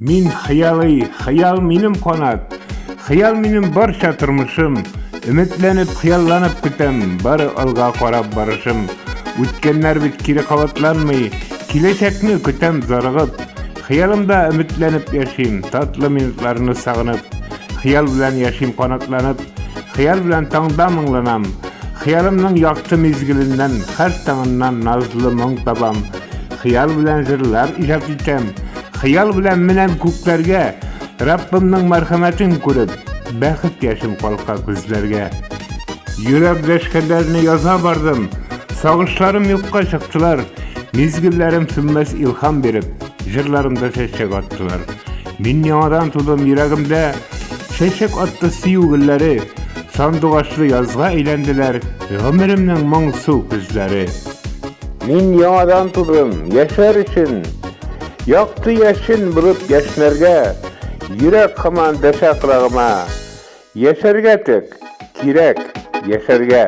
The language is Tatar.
Мин хыялый, хыял минем канат, Хыял минем барча тормышым. Өметләнеп, хыялланып көтәм, Бары алга карап барышым. Үткәннәр бит кире кабатланмый, Киләчәкне көтәм зарыгып. Хыялымда өметләнеп яшим, Татлы минутларны сагынып. Хыял белән яшим канатланып, Хыял белән таңда моңланам. Хыялымның якты мизгеленнән Һәр таңыннан назлы моң табам. Хыял белән җырлар иҗат итәм. Хыял белән менәм күкләргә, Раббымның мәрхәмәтен күреп, Бәхет яшем калка күзләргә. Йөрәк дәшкәннәрне яза бардым, Сагышларым юкка чыктылар, Мизгелләрем сүнмәс илһам биреп, Җырларымда чәчәк аттылар. Мин яңадан тудым йөрәгемдә, Чәчәк атты сөю гөлләре, Сандугачлы язга әйләнделәр Гомеремнең моңсу көзләре. Мин яңадан тудым, яшәр өчен, Якты яшен булып яшьнәргә, Йөрәк һаман дәшә колагыма, Яшәргә тек, кирәк, яшәргә.